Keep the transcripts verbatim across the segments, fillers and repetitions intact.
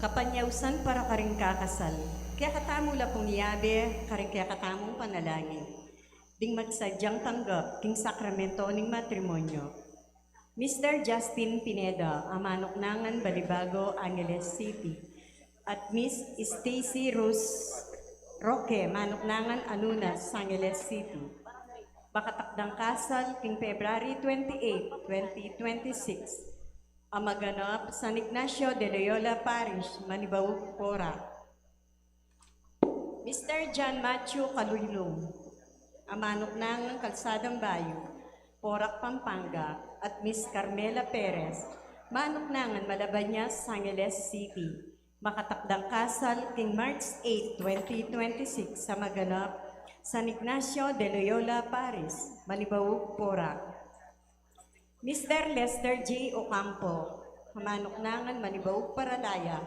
Kapanyausan para karing kakasal. Kekatamu la pung iyabe karing kekatamung panalangin ding magsadyang tanggap king sakramento ning matrimonyo. Mister Justin Pineda, a manuknangan Balibago, Angeles City, at Miss Stacy Rose Roque, manuknangan Anunas, Angeles City. Makatakdang kasal king February twenty-eight, twenty twenty-six, a maganap San Ignacio de Loyola Parish, Manibaug, Porac. Mister John Matthew Caluilung, a manuknangan Calzadang Bayu, Porac, Pampanga, at Miss Carmela Perez, manuknangan Malabañas, Angeles City, makatakdang kasal king March eight, twenty twenty-six, a maganap San Ignacio de Loyola Parish, Manibaug, Porac. Mister Lester J. Ocampo, a manuknangan Manibaug, Paralaya,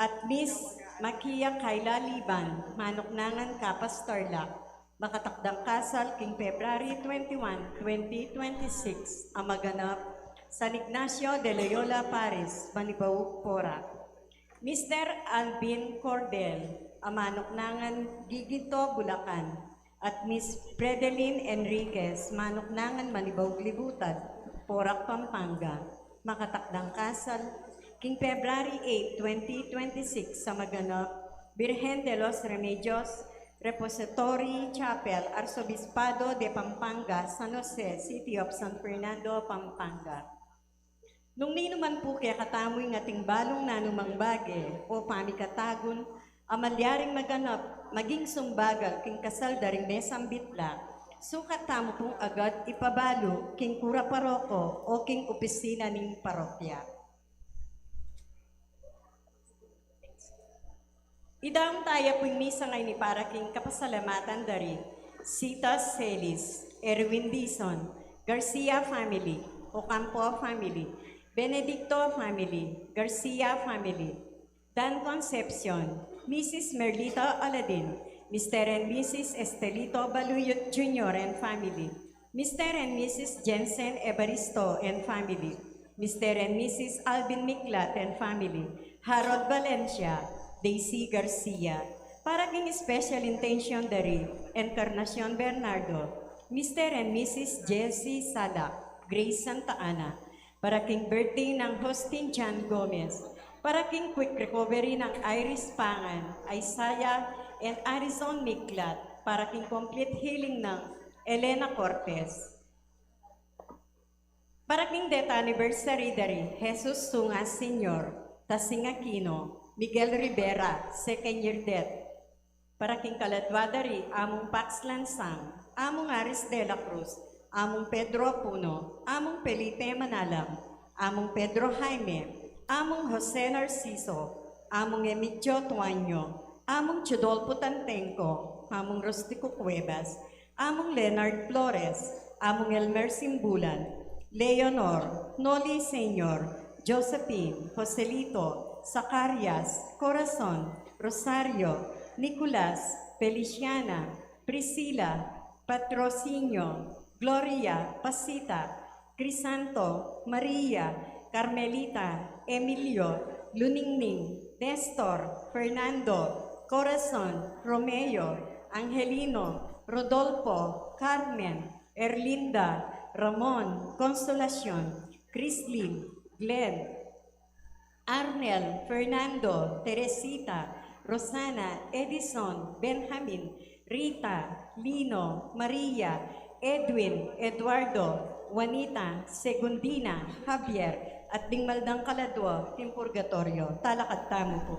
at Miss Makia Kayla Liban, manuknangan Capas, Tarlac, makatakdang kasal king February twenty-one, twenty twenty-six, a maganap San Ignacio de Loyola Parish, Manibaug, Porac. Mister Alvin Cordel, a manuknangan Guiguinto, Bulacan, at Miss Fredeline Enriquez, manuknangan Manibaug, Libutad, Porac, Pampanga, makatakdang kasal king February eight, twenty twenty-six, a maganap Virgen de los Remedios Repository Chapel, Arzobispado de Pampanga, San Jose, City of San Fernando, Pampanga. Nung ninuman pu kekatamu ing ating balung nanumang bage o pamikatagun a malyaring maganap, maging sumbagal king kasal da ring mesambit la, sukat tamu pung agad ipabalu king kura paroko o king opisina ning parokya. Idaun taya pu ing misa ngeni para king kapasalamatan da ri Sita Celis, Erwin Dizon, Garcia family, Ocampo family, Benedicto family, Garcia family, Dan Concepcion, Missus Merlita Aladin, Mister and Missus Estelito Baluyot Junior and family, Mister and Missus Jensen Evaristo and family, Mister and Missus Alvin Miklat and family, Harold Valencia, Daisy Garcia. Para king special intention da ri Encarnacion Bernardo, Mister and Missus Jessie Salak, Grace Santa Ana. Para king birthday nang Justin John Gomez. Para king quick recovery nang Iris Pangan, Isaiah and Arison Miklat. Para king complete healing nang Elena Cortez. Para king death anniversary da ri Jesus Sunga Senior, Tasing Aquino, Miguel Rivera, second year death. Para king kaladwa da ri Among Pax Lansang, Among Aris de la Cruz, Among Pedro Puno, Among Felipe Manalang, Among Pedro Jaime, Among Jose Narciso, Among Emigdio Tuaño, Among Chidolfo Tantenco, Among Rustico Cuevas, Among Leonard Flores, Among Elmer Simbulan, Leonor, Noli Senior, Josephine, Joselito, Zacarias, Corazon, Rosario, Nicolas, Feliciana, Priscila, Patrocinio, Gloria, Pasita, Crisanto, Maria, Carmelita, Emilio, Luningning, Nestor, Fernando, Corazon, Romeo, Angelino, Rodolfo, Carmen, Erlinda, Ramon, Consolacion, Crislin, Glenn, Arnel, Fernando, Teresita, Rosana, Edison, Benjamin, Rita, Lino, Maria, Edwin, Eduardo, Juanita, Segundina, Javier, at ding maldang kaladwa king purgatoryo. Talakad tamu pu.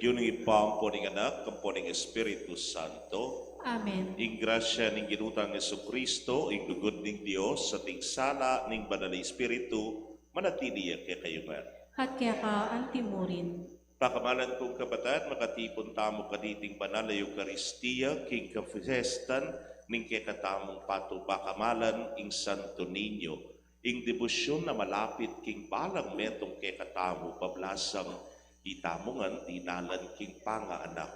King lagyu ning Ibpa, ampo ning Anak, ampo ning Espiritu Santo. Amen. Ing grasya ning Ginu tang Jesucristo, ing lugud ning Dios, at ing sala ning Banal a Espiritu, manatili ya kekayu ngan. At keka antimurin. Pakamalan kung kapatad, makatipun tamu kaniting banal a Eukaristia, king kapiestan ning kekatamung patu pakamalan, ing Santo Niño, ing debosyun a malapit king balang metung kekatamu, pablasang itamu ngan dinalan king pangaanak.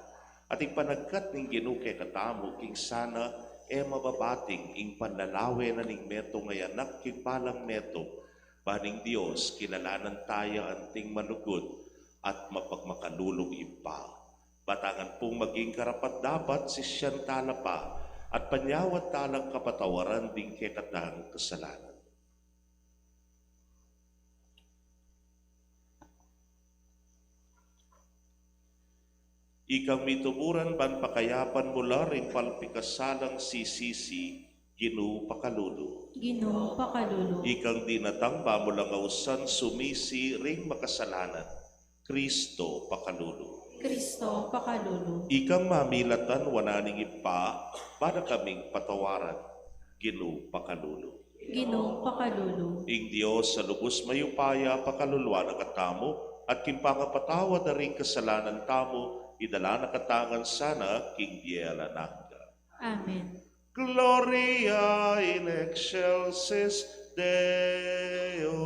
At ing panagkat ning Ginu kekatamu, king sana e mababating ing panlalawe na ning metung a anak king balang metung, ban ing Dios kilalanan taya anting malugud at mapagmakalulung Ibpa. Batangan pung maging karapat-dapat sisian tala pa, at panyawad talang kapatawaran ding kekatang kasalanan. Ikang mituburan ban pakayapan mu la ring palpikasalang sisisi, Ginu pakalulu. Ginu pakalulu. Ikang dinatang ba mu lang ausan sumisi ring makasalanan, Kristo pakalulu. Kristo pakalulu. Ikang mamilatan wanan ning Ibpa, ban da kaming patawaran, Ginu pakalulu. Ginu pakalulu. Ing Dios a lubus mayupaya pakaluluan na katamu, at king pangapatawad da ring kasalanan tamu, idala na katamu ngan sana king bie alang angga. Amen. Gloria in excelsis Deo.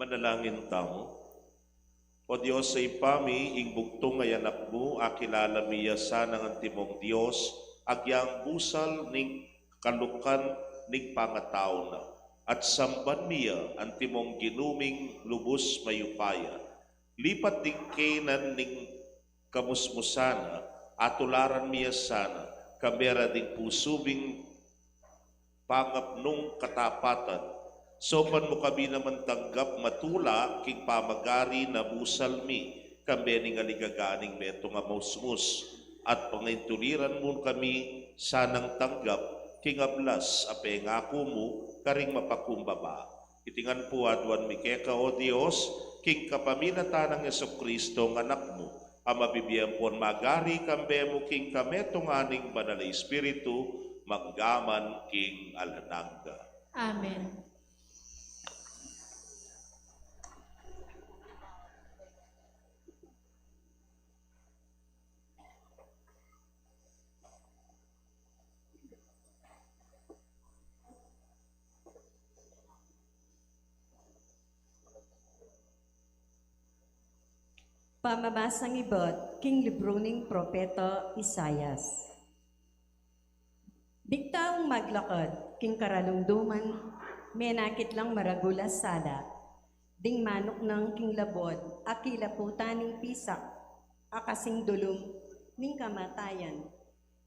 Manalangin tamu. O Dios a Ibpa mi, ing bugtung a Anak mu, akilala mi ya sanang antimong Dios, agyang busal ning kalukan ning pangatau na, at samban mi ya antimong Ginu ming lubus mayupaya. Lipat ding kenan ning kamusmusan na, atularan mi ya sana, kambe ra ding pusu ming pangapnung katapatan. Saupan mu kami naman tanggap matula king pamagari na busal mi, kambe ning aligaga ning metung a mamusmus, at pangintuliran mu kami sanang tanggap king ablas a pengaku mu karing mapakumbaba. Iti ngan pu aduan mi keka, O Dios, king kapamilatan nang Jesucristo, a Anak mu, a mabibie ampon magari kambe mu king kametungan ning Banal a Espiritu, mangga man king alang angga. Amen. Pamabasang ibat king libru ning propeta Isaias. Ding taung maglakad king karalumduman, menakit lang maragul a sala. Ding manuknang king labud, a kilaputan ning pisak, a kasing dulum ning kamatayan,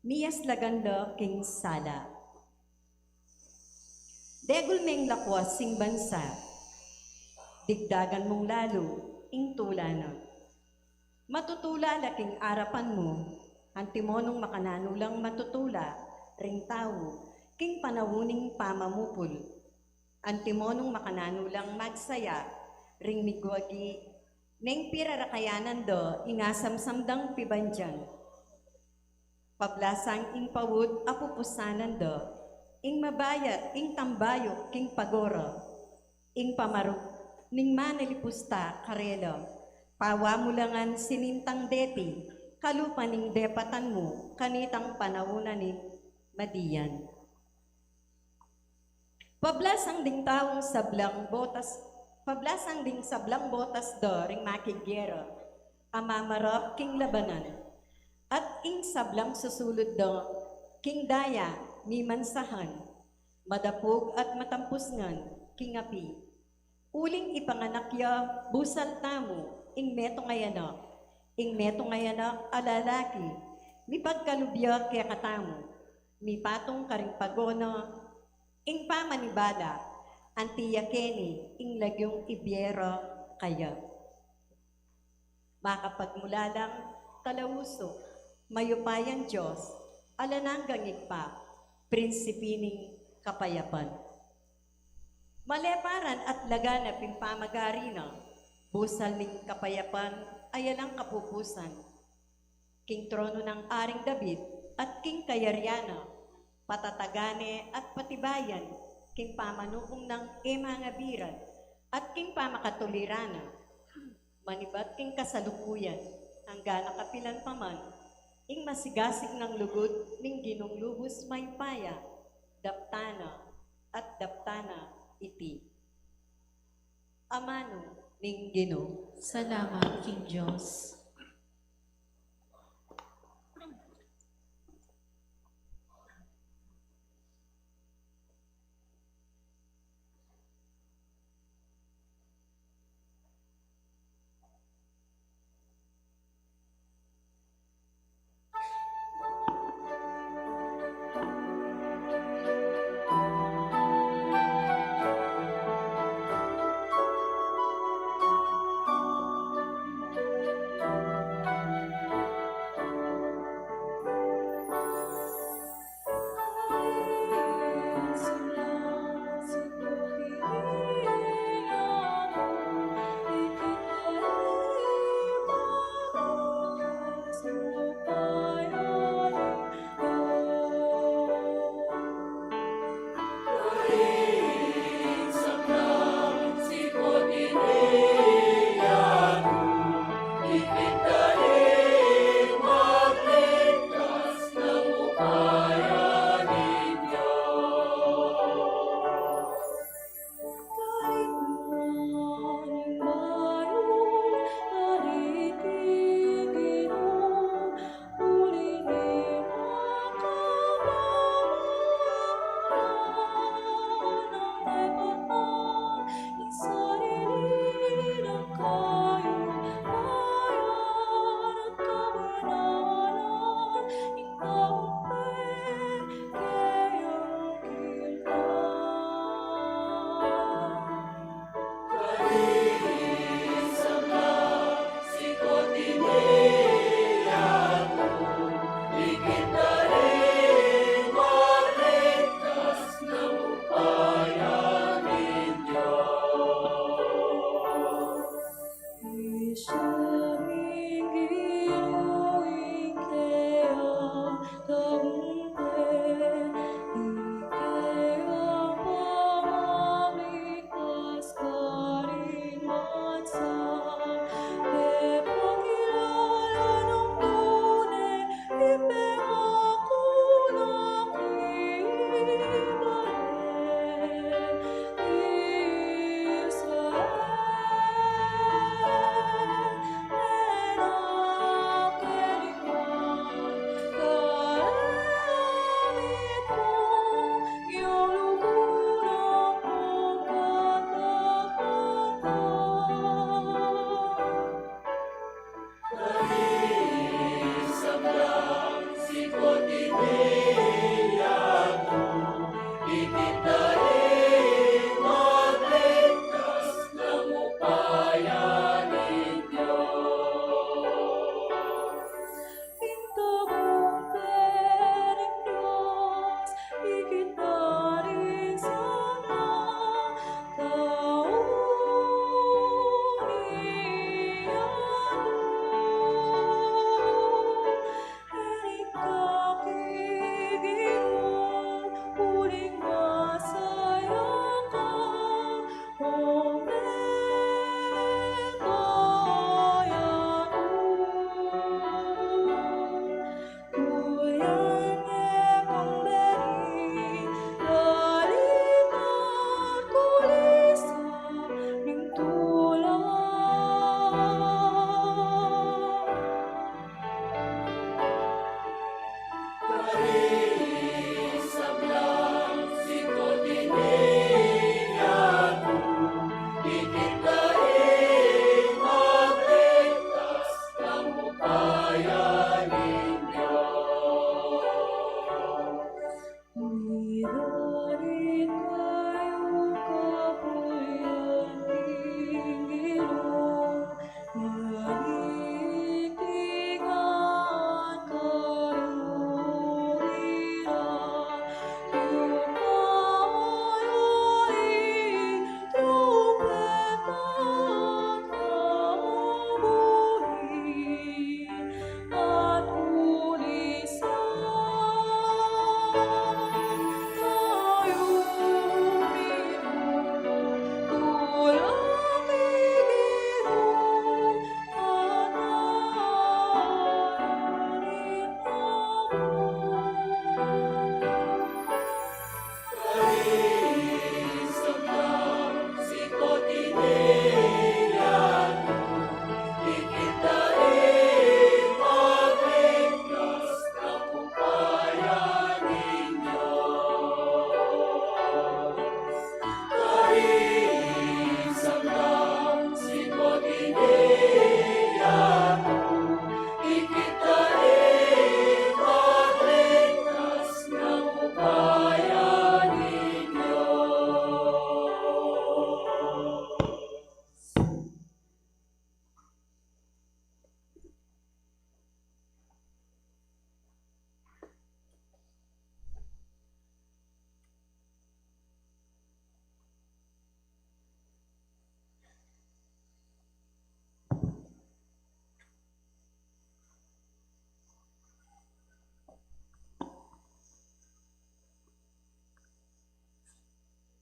miyaslagan la king sala. Degul meng lakwas ing bansa, digdagan mung lalu ing tula na. Matutula la king arapan mu, antimo nung makananu lang matutula ring tau king panaun ning pamamupul. Antimo nung makananu lang magsaya ring migwagi, neng pirarakayanan da ing asamsam dang pibandian. Pablasang ing paud a pupusanan da, ing mabayat ing tambayuk king pagora, ing pamaruk ning manalipusta karela, pawa mu la ngan sinintang deti, kalupa ning depatan mu, kanitang panaun na ning madian. Pablasang ding taung sablang botas, pablasang ding sablang botas da ring makigyera, a mamarap king labanan, at ing sablang susulud da king daya mimansahan, madapug at matampus ngan king api. Uling ipanganak ya busal tamu ing metung a anak, ing metung a anak a lalaki, mipagkalub ya kekatamu, mipatung karing pagona, ing pamanibala, anti ya keni ing lagyung ibyera kaya. Makapagmulalang talausu, mayupayang Dios, alang anggang Ibpa, prinsipi ning kapayapan. Maleparan at laganap ing pamagari na, busal ning kapayapan a alang kapupusan. King trono nang Aring David at king kayarian na, patatagan ne at patibayan king pamanukum nang e mangabiran at king pamakatuliran na, manibat king kasalukuyan, anggang kapilan pa man, ing masigasig nang lugud ning Ginung lubus mayupaya, daptan na at daptan na iti. Amanu ning Ginu. Salamat king Dios.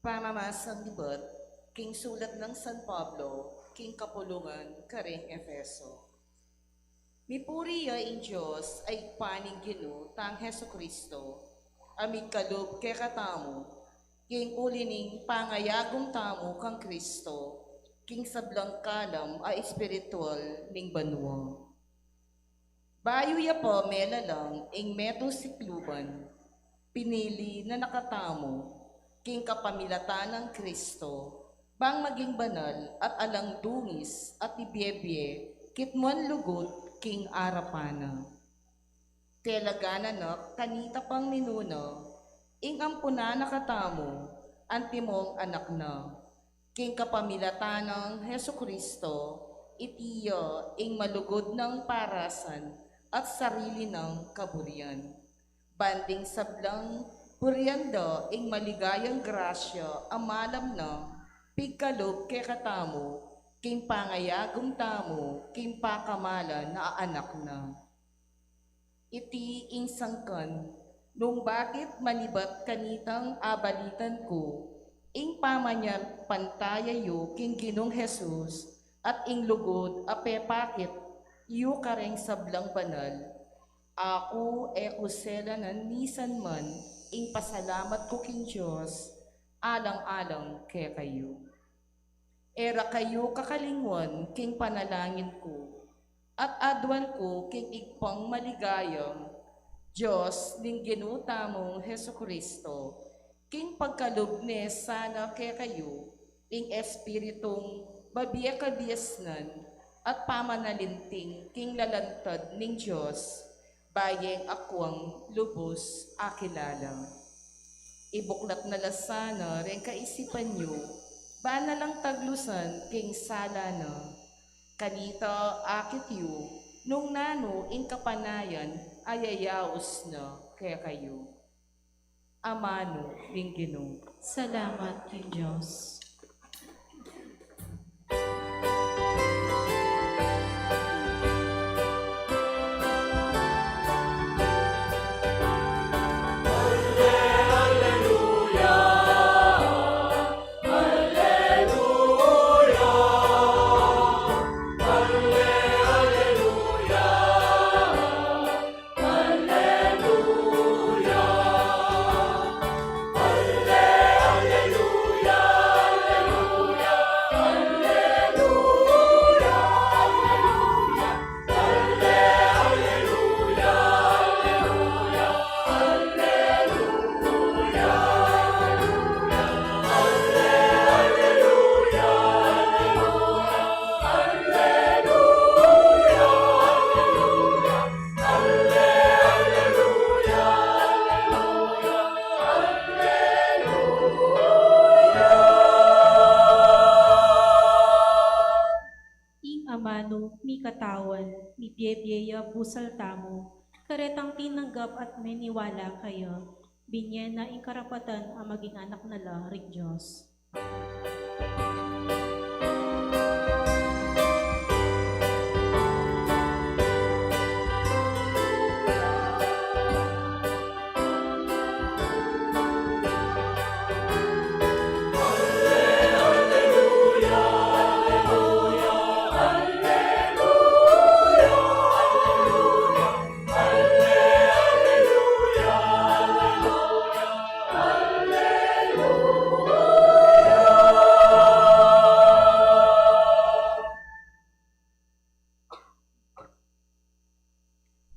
Pamamasang libat king sulat nang San Pablo king kapulungan karing Efeso. Mipuri ya ing Dios a Ibpa ning Ginu tang Jesucristo, a migkalub kekatamu king uli ning pangayagum tamu kang Kristo king sablang kalam a espiritual ning banua. Bayu ya pa melalang ing metung sikluban, pinili na na katamu king kapamilatan nang Kristo, bang maging banal at alang dungis at ibiebie kitmuan lugud king arapan na. Talaga na na kanita pang minuna, ing ampunan na katamu, antimong anak na. King kapamilatan nang Jesucristo, iti ya ing malugud nang parasan at sarili nang kaburian. Ban ding sablang burian da ing maligayang grasya a malam na pigkalub kekatamu, king pangayagum tamu king pakamalan a anak na. Iti ing sangkan, nung bakit manibat kanitang abalitan ku ing pamanyapantaya yu king Ginung Jesus, at ing lugud a pepakit yu kareng sablang banal, aku e ku selanan misan man ing pasalamat ku king Dios, alang-alang kekayu. E ra kayu kakalingwan king panalangin ku, at aduan ku king Ibpang maligaya, Dios ning Ginu tamung Jesucristo, king pagkalub ne sana kekayu ing Espiritung babie kabiasnan at pamanalinting king lalantad ning Dios, bayu yang akwang lubus akilala. Ibuklat na la sana reng kaisipan yu, ban na lang taglusan king sala na. Kanita akit yu, nung nanu ing kapanayan a yayaus na kekayu. Amanu ning Ginu. Salamat king Dios. Ing amanu mikatawan, mibiebie ya busal tamu, karetang tinanggap at miniwala kaya, binye na ing karapatan a maging anak na la ring Dios.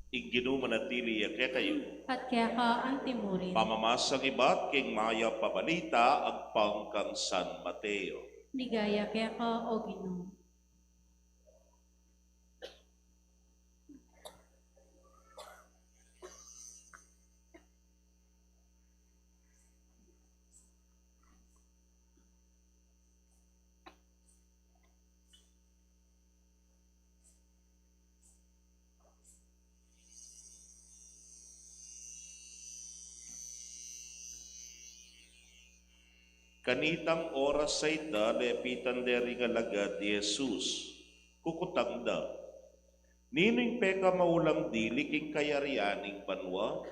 Ing Ginu manatili ya kekayu. At keka antimurin. Pamamasang ibat king mayap a balita agpang kang San Mateo. Ligaya keka, O Ginu. Kanitang oras a ita, lepitan de ring alagad i Jesus, kukutang da, "Ninu ing pekamaulang dili king kayarian ning banua?"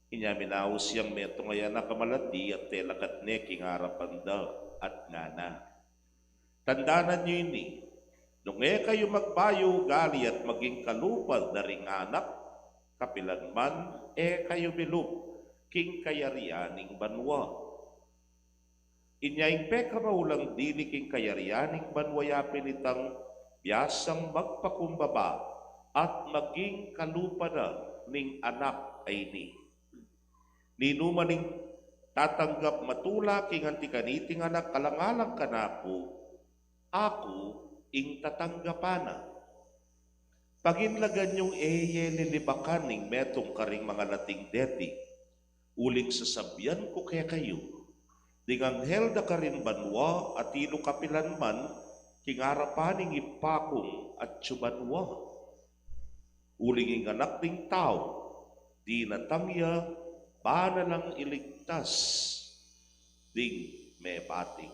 Inya minaus yang metung a anak a malati at telakat ne king arapan da at ngana, "Tandanan yu ini, nung e kayu magbayu ugali at maging kalupa da ring anak, kapilan man e kayu milub king kayarian ning banua." Inya ing pekamaulang dili king kayarian ning banua yapin itang biasang magpakumbaba at maging kalupa da ning anak a ini. Ninuman ing tatanggap matula king anti kaniting anak alang-alang kanaku, aku ing tatanggapan na. Panginlagan yung e ye lilibakan ning metung karing mangalating deti, uling sasabian ku kekayu, ding anghel da karin banua atilu kapilan man king arapan ning Ibpa kung atyu banua. Uling ing Anak ning Tau, dinatang ya ba na lang iligtas ding mebating.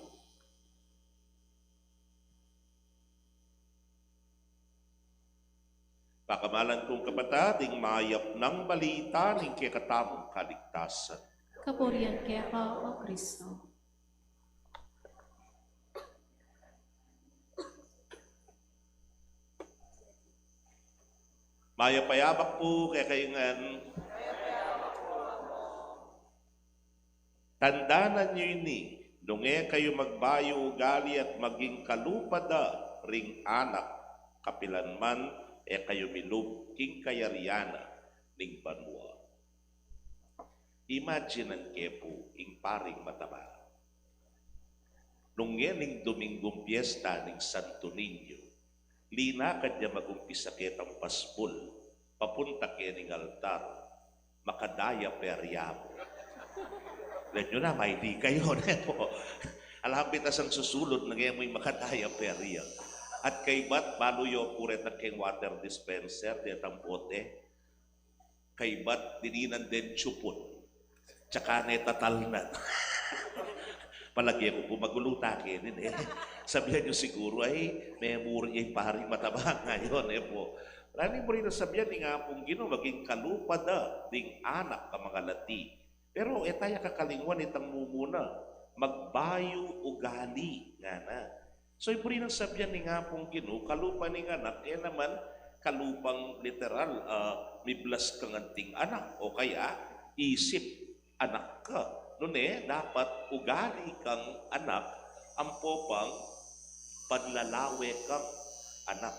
Pakamalan kung kapatad, ing mayap nang balita ning kekatamung kaligtasan. Kapurian keka, O Kristo. Mayap a yabak pu kekayu ngan. Tandanan yu ini, nung e kayu magbayu ugali at maging kalupa da ring anak, kapilan man e kayu milub king kayarian na ning banua. Imaginan ke pu ing paring mataba. Nung ngening Dominggung piesta ning Santo Niño, linakad ya magumpisa ketang pasbul, papunta kening altar, makadaya perya mu. Alam yu na, maili kayu, ne pu. Alam pita sang susulud nung e mu makadaya perya. At kaybat, balu yu pu retang keng water dispenser, detang bote. Kaybat dininan den tsupun. Tsaka ne tatalnan. Palage ku pu magulu ta keni, e. Sabian yu siguru, ay, memory ing paring mataba ngeni, e pu. Ala ning buri nang sabian ning Apung Ginu, maging kalupa da ding anak a mangalati. Pero e ta ya kakalingwan itang mumuna, magbayu ugali, ngana. So, ing buri nang sabian ning Apung Ginu, kalupa ning anak, e naman kalupang literal, ah, miblas kang anting anak, o kaya isip anak ka. Nune, dapat ugali kang anak, ampo pang panlalawe kang anak.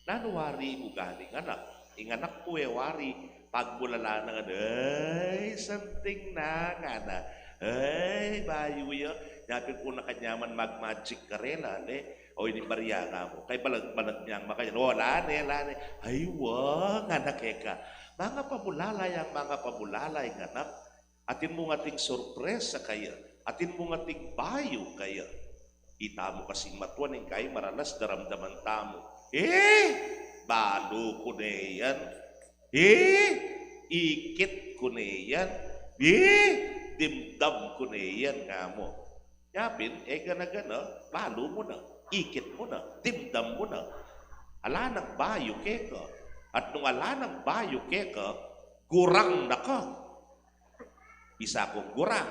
Nanu wari ing ugaling anak? Ing anak pu e wari pagmulalan na ngan, "Ay, santing na," ngana. "Ay, bayu ya." Yapin pu na kanyaman magmagic karela, ne? O, ini barya nga mu. Kay balag-balag nyang makanyan. O, lane, lane. Ay, wa, ngana keka. Mangapamulala yang mangapamulala ing anak. Atin mung ating sorpresa kaya, atin mung ating bayu kaya. Itamu kasing matua ning kai maralas daramdaman tamu. E, balu ku ne yan. E, ikit ku ne yan. E, dimdam ku ne yan, nga mu. Yapin, e gana-gana, balu mu na, ikit mu na, dimdam mu na. Ala nang bayu keka. At nung ala nang bayu keka, gurang na ka. Bisa kung gurang.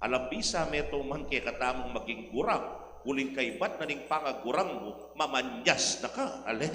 Alang bisa metung man kekatamung maging gurang, uling kaybat na ning pangagurang mu, mamanyas na ka, ale?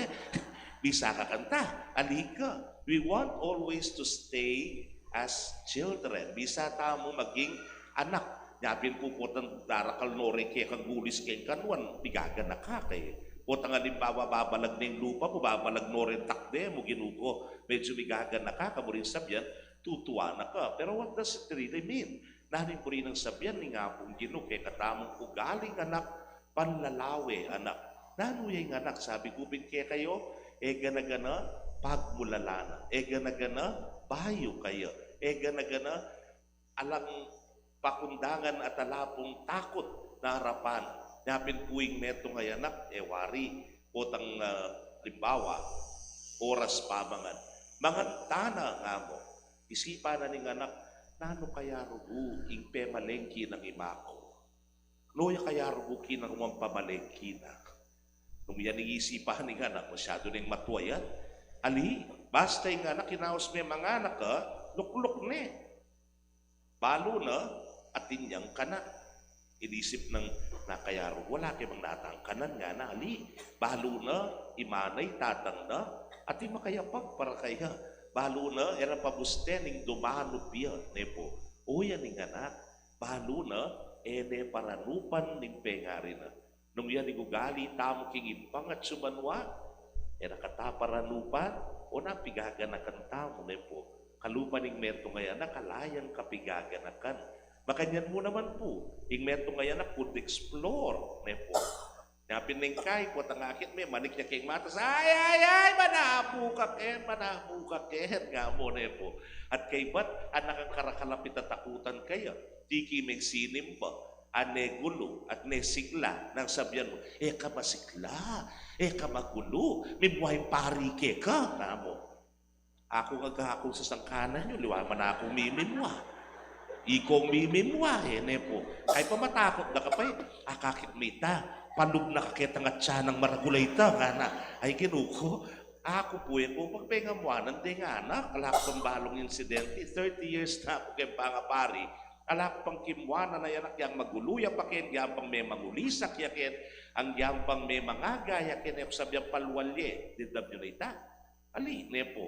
Bisa ka kanta, ali ka. We want always to stay as children. Bisa tamu maging anak. Yapin pu potang darakal no rin keka gulis keng kanuan, migaganaka kaya. Potang alimbawa, babalag ne ing lupa mu, babalag no rin takde mu, Ginu ku, medyu migaganaka ka, buri nang sabian, tutuanan ka. Pero what does it really mean? Nanu ing buri nang sabian ning Apung Ginu kekatamung ugaling anak, panlalawe anak? Nanu ya ing anak? Sabi ku pin kekayu, e gana-gana pagmulalan na, e gana-gana bayu kaya, e gana-gana alang pakundangan at ala pung takut na arapan. Yapin pu ing metung a anak, e wari potang, ah, alimbawa, oras pamangan, mangan tana, nga mu. Isipan na ning anak, nanu kaya rugu ing pemalengki nang ima ku? Nu ya kaya rugu kinang pamalengki na? Nung yan ing isipan ning anak, masyadu neng matua yan. Ali, basta ing anak, inaus me manganak ka, lukluk ne. Balu na, atin yang kanak. Inisip nang, na kaya ru, wala ke mang natang kanan, ngana, ali. Balu na, imana, itatang na, atin makayapag para kaya. Balu na, e ra pabuste ning dumanup ya, ne pu. O yan ing anak, balu na, e ne paranupan ning pengari na. Nung yan ing ugali tamu king Ibpang atsu banua, e na kata paranupan, o na pigaganakan tamu, ne pu. Kalupa ning metung a anak, ala yang kapigaganakan. Makanyan mu naman pu, ing metung a anak could explore, ne pu. Nya pin neng kai, potang akit me, manik ya keng matas, "Ay, ay, ay, manabu ka ken, manabu ka ken," nga mu, ne pu. At kaybat, anak, ang karakal a pitatakutan kaya, tiki meng sinimba, a ne gulu, at ne sigla, nang sabyan mu, "E ka masigla, e ka magulu, mimua ing pari keka," nga mu. Aku nga gakul sa sangkanan yu, liwa man aku mimimua. Ikong mimimua, e, ne pu. Ay pa matakut da ka pa, e. Akakit me ita, palub na ka ketang atsa nang maragul a ita, ngana. Ay, Ginu ku, aku pu, e ku pagpengamuanan deng anak, ala ku pang balung insidente, thirty years na aku keng pangapari. Ala ku pang kimuanan a anak yang magulu ya pa ken, yang pang memangulisak ya ken, ang yang pang memangaga ya ken, e ku sabyan palual ye, dimdam yu na ita. Ali, ne pu.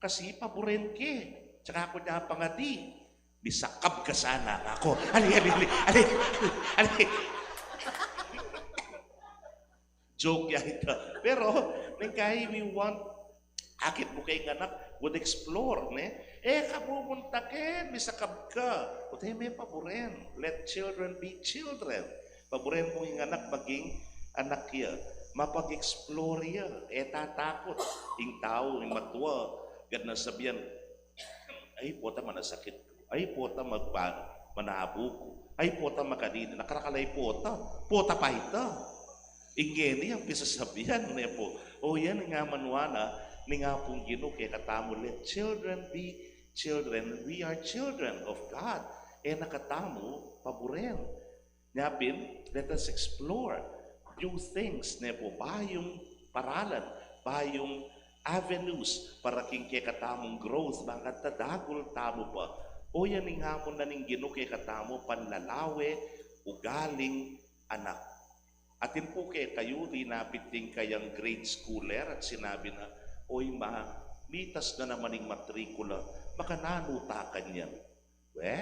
Kasi paburen ke. Tsaka ku ne pangadi, "Misakab ka sana," nga ku. Ali, ali, ali, ali, ali. Joke ya ita. Pero, neng kai we want, akit mu keng anak, would explore, ne? "E ka pumunta ken, misakab ka." Ote me paburen. Let children be children. Paburen mung ing anak maging anak ya. Mapag-explore ya. E tatakut. Ing tau, ing matua, gad na sabyan, "Ay, pota manasakit ku. Ay, pota magpa-, manabu ku. Ay, pota makanini. Nakarakal a pota. Pota pa ita." Ing ngeni yang pisasabyan, ne pu. O yan ing amanuan na ning Apung Ginu kekatamu, let children be children. We are children of God. E na katamu paburen. Nya pin, let us explore new things, ne pu, bayung paralan, bayung avenues para king kekatamung growth, bang kanita dagul tamu pa. O yan ing amanu na ning Ginu kekatamu, panlalawe ugaling anak. Atin pu kekayu, linapit ing kayang grade schooler at sinabi na, "Oy ma, mitas na naman ing matrikula, makananu ta kanyan?" We,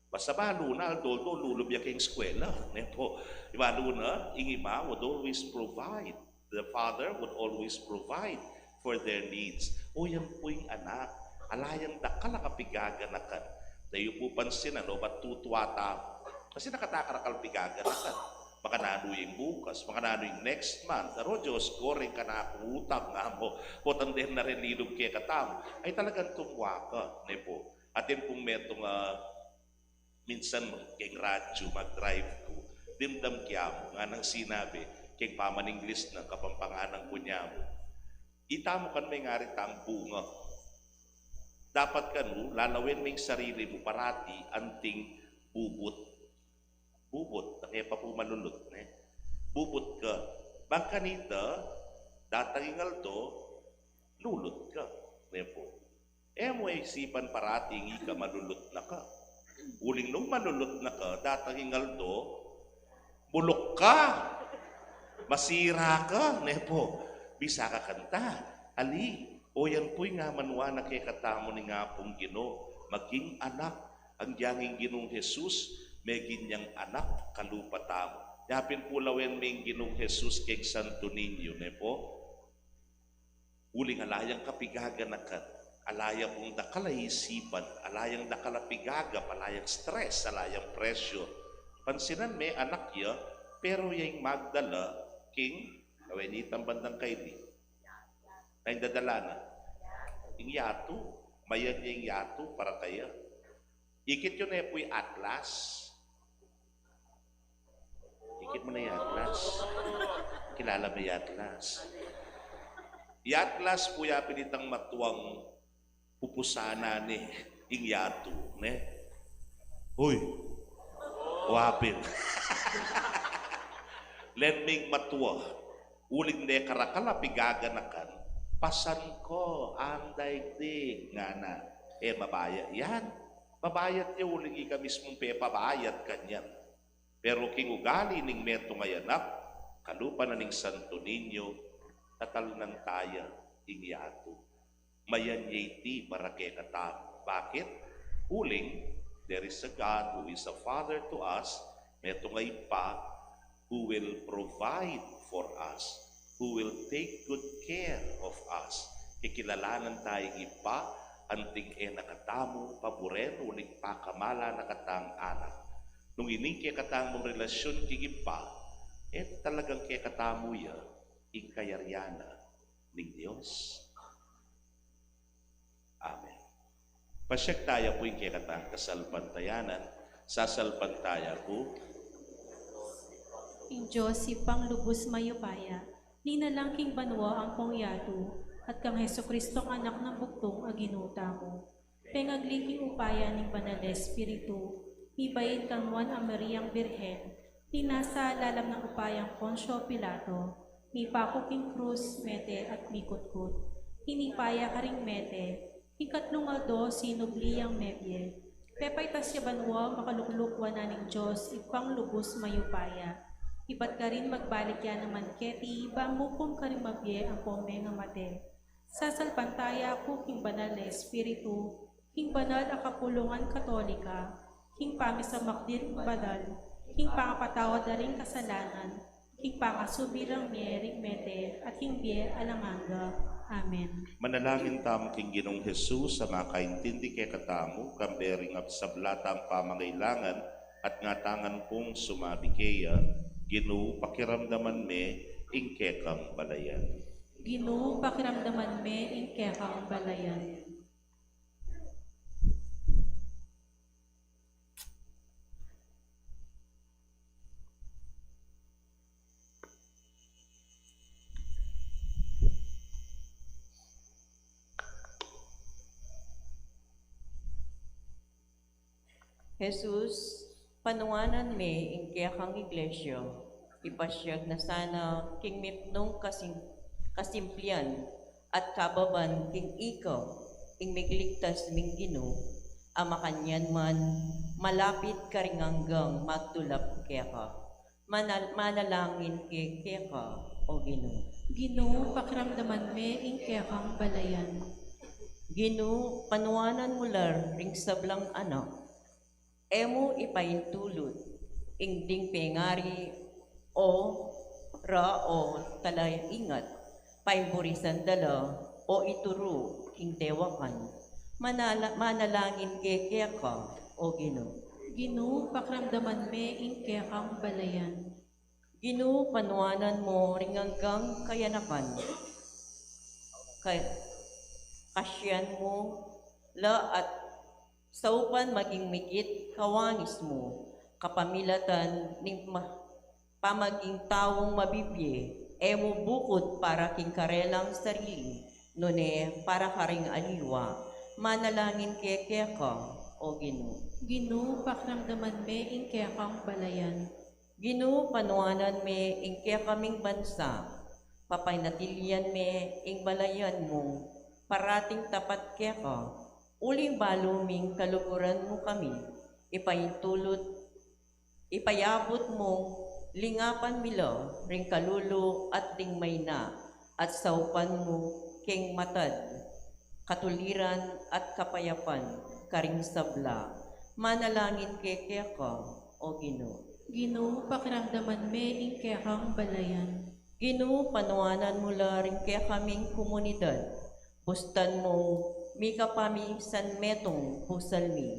basta balu na, aldo-aldo lulub ya keng eskwela, ne pu. Balu na, ing ima would always provide. The father would always provide for their needs. O yan pu ing anak, ala yang dakal a kapigaganakan. Dayu pu pansinan, o, bat tutua tamu. Kasi nakatakarakal pigaganakan. Makananu ing bukas, makananu ing next month. Aro, Dios ko, reng kanaku utang, nga mu. Potang deng na rin lilub kekatamu. Ay talagang tumua ka, ne pu. Atin pung metung a minsan keng radyu, mag-drive ku, dimdam kya mu, nganang sinabi, keng pamaninglis na, Kapampanganan ku, nya mu, "Ita mu kan mengari tang bunga. Dapat kanu, lalawen me ing sarili mu parati anting bubut." Bubut, nang e pa pu malulut, ne? Bubut ka. Bang kanita, datang ing aldo, lulut ka, ne pu. E mu e isipan parati ing ika malulut na ka. Uling nung malulut na ka, datang ing aldo, buluk ka, masira ka, ne pu. Bisa ka kanita. Ali, o yan pu ing amanuan na kekatamu ning Apung Ginu, maging anak. Agyang ing Ginung Jesus, meging yang anak kalupa tamu. Nya pin pu lawen me ing Ginung Jesus keng Santo Niño, ne pu. Uling ala yang kapigaganakan, ala ya pung dakal a isipan, ala yang dakal a pigagap, ala yang stress, ala yang pressure. Pansinan me, anak ya, pero ya ing magdala king, awen itang bandang kaili. Ay, dadala na. Ing yatu, mayan ya ing yatu para kaya. Ikit yu ne pu ing Atlas. Ikit mu ne ing Atlas. Kilala me ing Atlas. Ing Atlas pu ya pin itang matuang pupusanan ne ing yatu, ne? Hoy! Wapin. Len ming matua, uling ne karakal a pigaganakan, pasan ko, andaig dig, ngana. E mabayat yan. Mabayat ya uling ika mismung pepabayat kanyan. Pero king ugali ning metung a anak, kalupa na ning Santo Niño, tatalnan taya ing yatu. Mayan ya iti para kekatamu. Bakit? Uling, there is a God who is a Father to us, metung a Ibpa, who will provide for us, who will take good care of us. Kikilalanan taya ing Ibpa, anting e na katamu paburen uling pakamalan na katang anak. Nung ining kekatamung relasyun king Ibpa, e talagang kekatamu ya ing kayarian na ning Dios. Amen. Pasyag taya pu ing kekatang kasalpantayanan, sasalpantaya ku. Ing Dios Ibpang lubus mayupaya, linalang king banua ampong yatu, at kang Jesucristong Anak nang bugtung a Ginu tamu. Pengagli king upaya ning Banal a Espiritu, mibain kang Nuan a Mariang Birhen, linasa lalam nang upayang Poncio Pilato, mipaku king krus, mete at mikutkut. Tinipa ya karing mete, king katlung aldo sinubli yang mebie. Pepaitas ya banua, makalukluk wanan ning Dios Ibpang lubus mayupaya. Ibat karin magbalik ya naman keti, ban mukum karing mabie ampong mengamate. Sasalpantaya ku king Banal a Espiritu, king banal a kapulungan Katolika, king pamisamak ding banal, king pangapatawad da ring kasalanan, king pangasubli rang mie ring mete, at king bie alang angga. Amen. Manalangin tamu king Ginung Jesus a makaintindi kekatamu, kambe ring sabla tang pamangailangan, at ngatangan kung sumabi keya, Ginu, pakiramdaman me ing kekang balayan. Ginu, pakiramdaman me ing kekang balayan. Jesus, panuanan me ing kekang iglesia, ipasyag na sana king mipnung kasim-, kasimplian at kababan king ika, ing migligtas ming Ginu, a makanyan man malapit karing anggang magtulap keka. Manal-, manalangin ke keka, O Ginu. Ginu, pakiramdaman me ing kekang balayan. Ginu, panuanan mu la ring sablang anak. E mu ipaintulut ing ding pengari o ra o talaingat, paimburisan da la o ituru king dewakan. Manala-, manalangin ke keka, O Ginu. Ginu, pakiramdaman me ing kekang balayan. Ginu, panuanan mu ring anggang kayanakan. Ka-, kasian mu la at saupan maging mikit kawanis mu, kapamilatan ning ma-, pamaging taung mabibie, e mu bukud para king karelang sarili, nune para karing aliwa. Manalangin ke keka, O Ginu. Ginu, pakiramdaman me ing kekang balayan. Ginu, panuanan me ing kekaming bansa, papanatilian me ing balayan mung parating tapat keka, uling balu ming kaluguran mu kami, ipaintulut, ipayabut mung lingapan mi la ring kalulu at ding maina, at saupan mu king matad, katuliran at kapayapan karing sabla. Manalangin ke keka, O Ginu. Ginu, pakiramdaman me ing kekang balayan. Ginu, panuanan mu la ring kekaming komunidad, bustan mung mikapamisan metung pusal mi.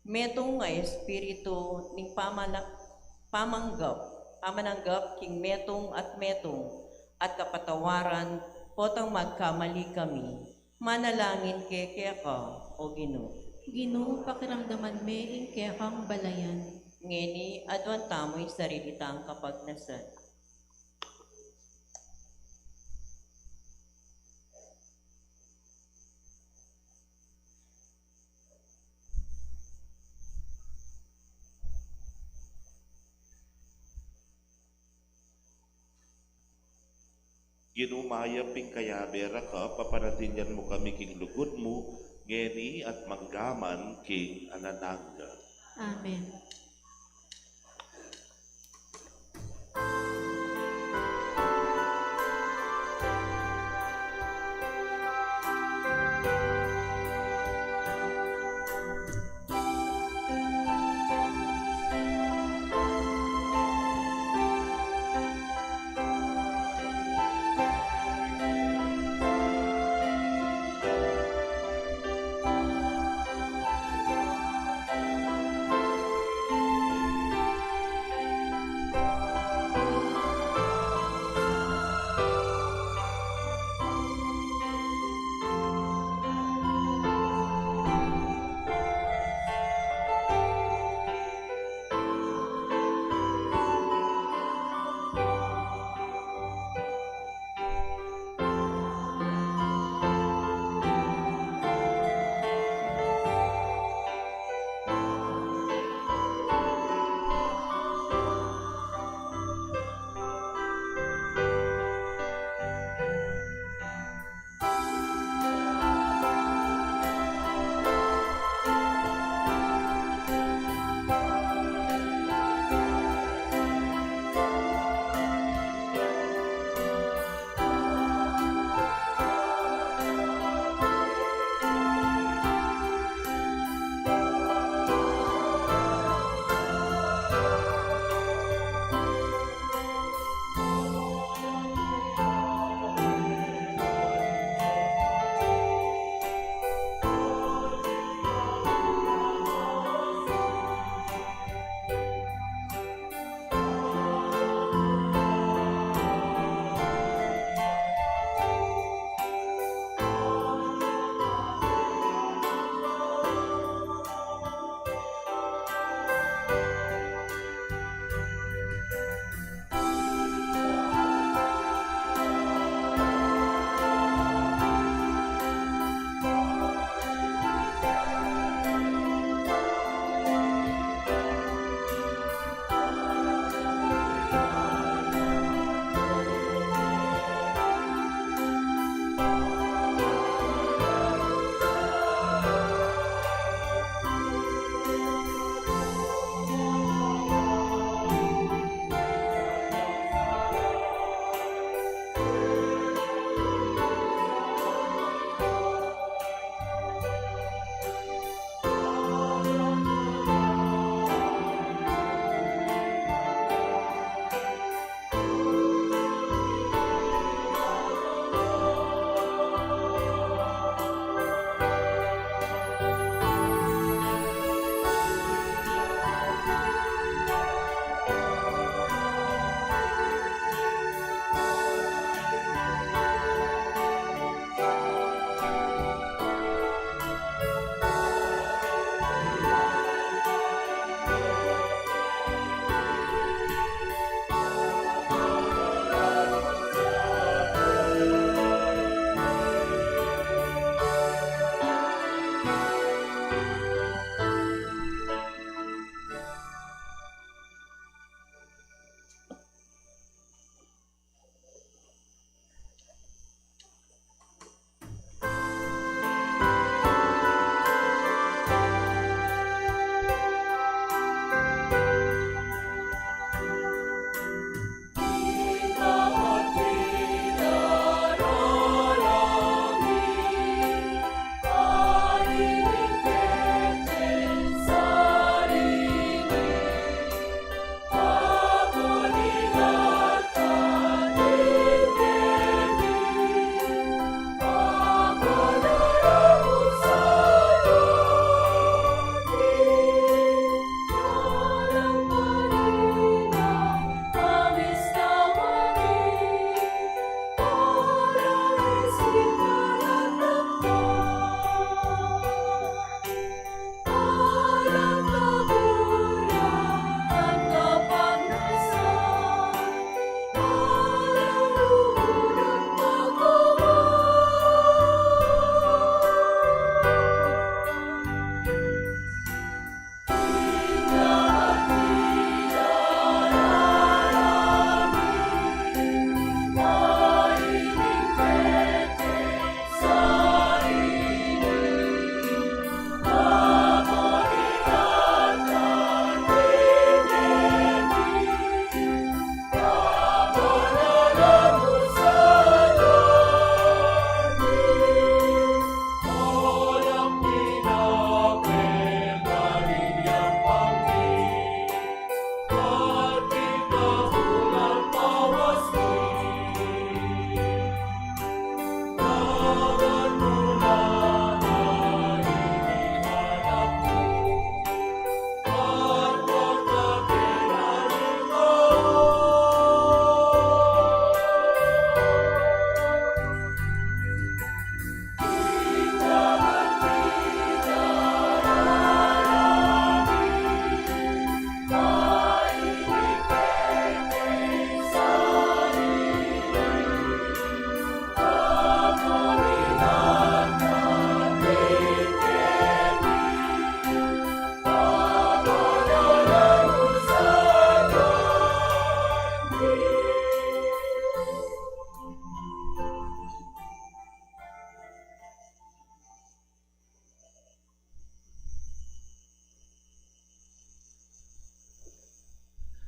Metung a espiritu ning pamana-, pamanggap, pamananggap king metung at metung, at kapatawaran potang magkamali kami. Manalangin ke keka, O Ginu. Ginu, pakiramdaman me ing kekang balayan. Ngeni, aduan tamu ing sarili tang kapagnasan. Ginu, mayap ing kayabe ra ka, papanatilian mu kami king lugud mu, ngeni at manggaman king alang angga. Amen.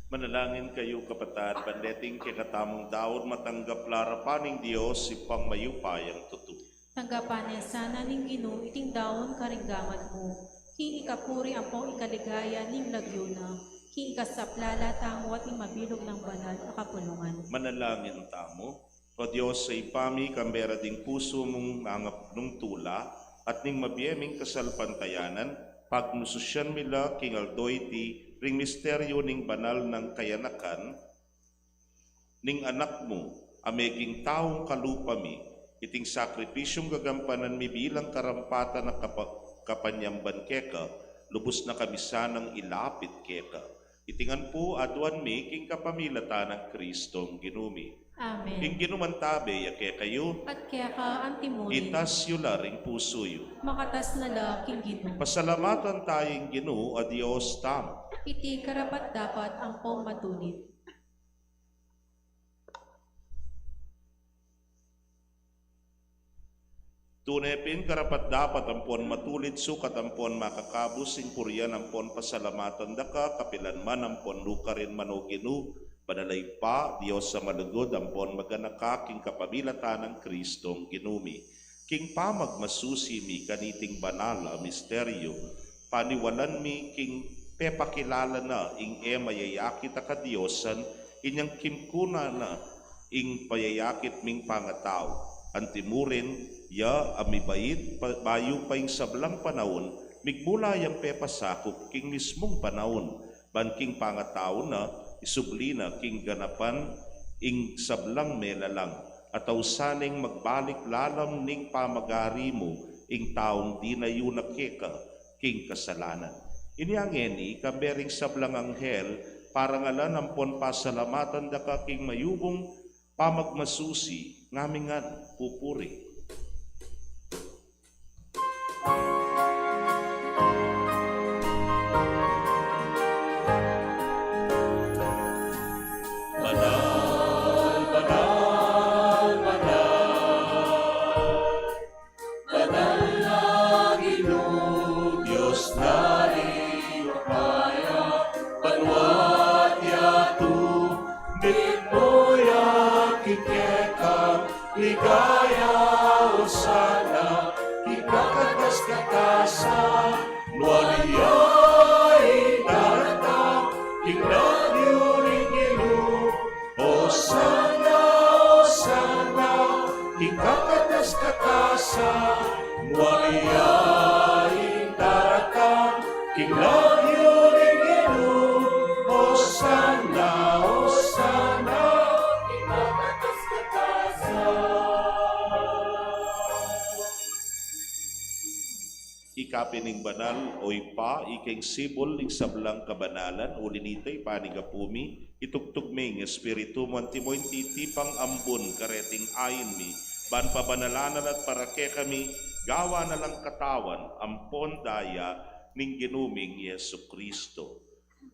Manalangin kayu, kapatad, ban deting kekatamung daun matanggap la arapan ning Dios, Ibpang mayupayang tutu. Tanggapan na sana ning Ginu iting daun karing gamat mu, king ikapuri ampong ikaligaya ning lagyu na, king ikasaplala tamu at ning mabilug nang banal a kapulungan. Manalangin tamu. O Dios, Ibpa mi, kambe ra ding pusu mung mangapnung tula at ning mabie ming kasalpantayanan, pagmususian mi la king aldo iti ring misteryu ning banal nang kayanakan ning Anak mu, a meging taung kalupa mi, iting sakripisyung gagampanan mi bilang karampatan a kapa-, kapanyamban keka, lubus na kami sanang ilapit keka. Iti ngan pu aduan mi king kapamilatan nang Kristong Ginu mi. Amen. Ing Ginu mantabe ya kekayu. At keka antimurin. Itas yu la ring pusu yu. Makatas na la king Ginu. Pasalamatan taya ing Ginu a Dios tamu. Iti karapat-dapat ampong matulid. Tune pin karapat-dapat ampon matulid, sukat ampon makakabus ing purian ampon pasalamatan da ka, kapilan man ampon nukarin man, O Ginu, banal a Ibpa, Dios a malugud, ampon maganaka king kapamilatan nang Kristong Ginu mi. King pamagmasusi mi kaniting banal a misteryu, paniwalan mi king pepakilala na ing e mayayakit a kadiosan, inyang kimkuna na ing payayakit ming pangatau. Antimurin ya a mibait pa, bayu pa ing sablang panaun, migmula yang pepasakup king mismung panaun, ban king pangatau na, isubli na king ganapan ing sablang melalang, at ausan neng magbalik lalam ning pamagari mu ing taung dinayu na keka king kasalanan. Inya ngeni, kambe ring sablang anghel, parangalan ampon pasalamatan da ka king mayubung pamagmasusi, ngamingan pupuri. Banal, banal, banal. Banal a Ginu, Dios na ring mapaya, banua't yatu, mitmu ya king kekang ligaya, Osana king kakatas-katasan, nuan ya ing daratang king lagyu ning Ginu. Osana, Osana, king kakatas-katasan, nuan ya ing daratang king lagyu ning Ginu. Osana, Osana, king kakatas-katasan. Ika pin ing banal, o Ibpa, ika ing sibul ning sablang kabanalan, uli nita, Ibpa, ning Apu mi, itugtug me ing Espiritu mu antimo ing titipang ambun kareting ain mi, ban pabanalan na la at para kekami, gawan na lang katawan ampon daya ning Ginu ming Jesucristo.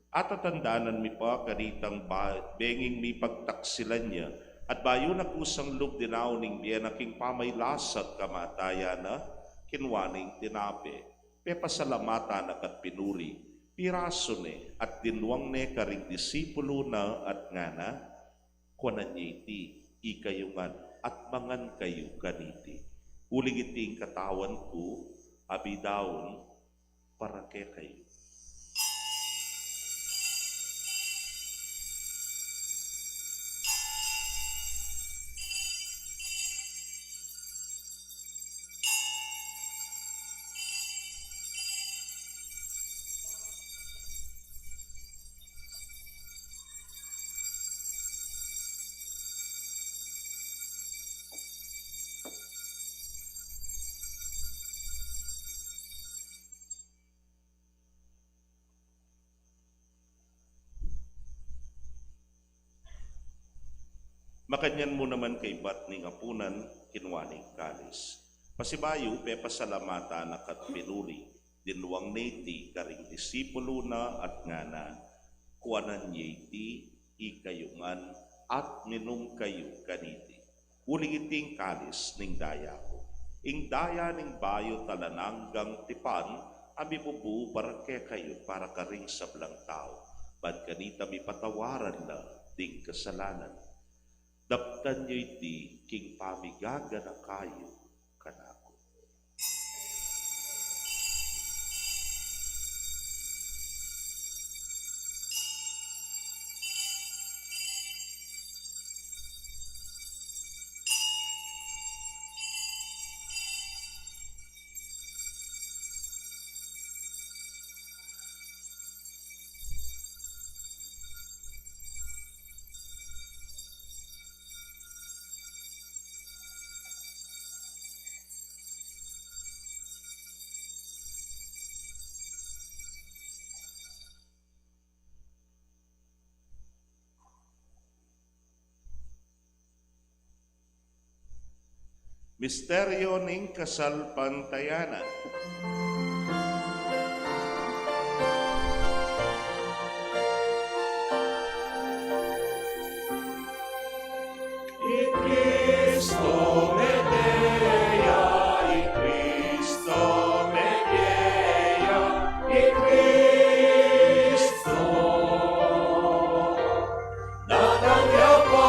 Atatandanan mi pa kanitang ba-, benging mipagtaksilan ya, at bayu na kusang lub dinaun ing bie na king pamailasa't kamatayan na, kinua ne ing tinape, pepasalamatan na ka't pinuri, pirasu ne, at dinwang ne karing disipulu na at ngana, kuanan ye iti, ikayu ngan, at mangan kayu kaniti. Uling iti ing katawan ku, a bidaun para kekayu. Makanyan mu naman kaybat ning apunan, kinua ne ing kalis. Pasibayu, pepasalamatan na ka't pinuri, dinwang ne iti karing disipulu na at ngana, kuanan ye iti, ikayu ngan, at minum kayu kaniti. Uling iti ing kalis ning daya ku, ing daya ning bayu at alang anggang tipan, a mibubu para kekayu, para karing sablang tau. ban kanita mipatawaran la ding kasalanan. Daptan yu iti king pamigaganaka yu kanaku. Misteryo ning kasalpantayanan. I Kristo mete ya, i Kristo mete ya, i Kristo datang ya pa.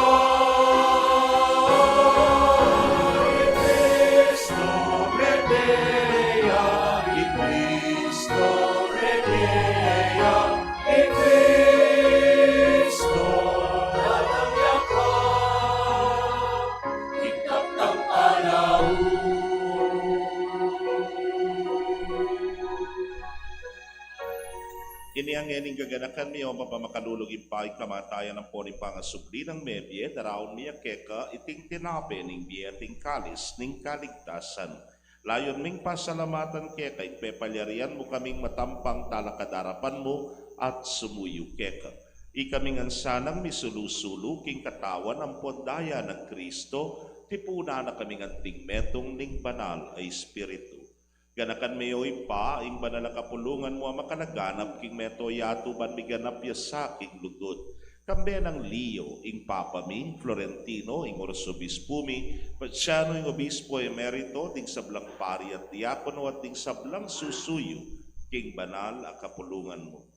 I Kristo mete ya, i Kristo mete ya, i Kristo datang ya pa. Ikatang alaw. Inya ngeni gaganakan mi, O Ibpa, makalulu king kamatayan ampon ning pangasubli nang mebie, daraun mi ya keka iting tinape ning bie at ing kalis ning kaligtasan. Layun ming pasalamatan keka ing pepalyarian mu kaming matampang talakad king arapan mu at sumuyu keka. Ikami ngan sanang misulu-sulu king katawan ampon daya nang Kristo, tipunan na kaming anting metung ning Banal a Espiritu. Ganakan me, O Ibpa, ing banal a kapulungan mu a makalaganap king mabilug a yatu ban miganap ya sa king lugud. Kambe nang Leo, ing Papa mi, Florentino, ing Arsobispu mi, Paciano, ing Obispo Emerito, ding sablang pari at diakono, at ding sablang susuyu king banal a kapulungan mu.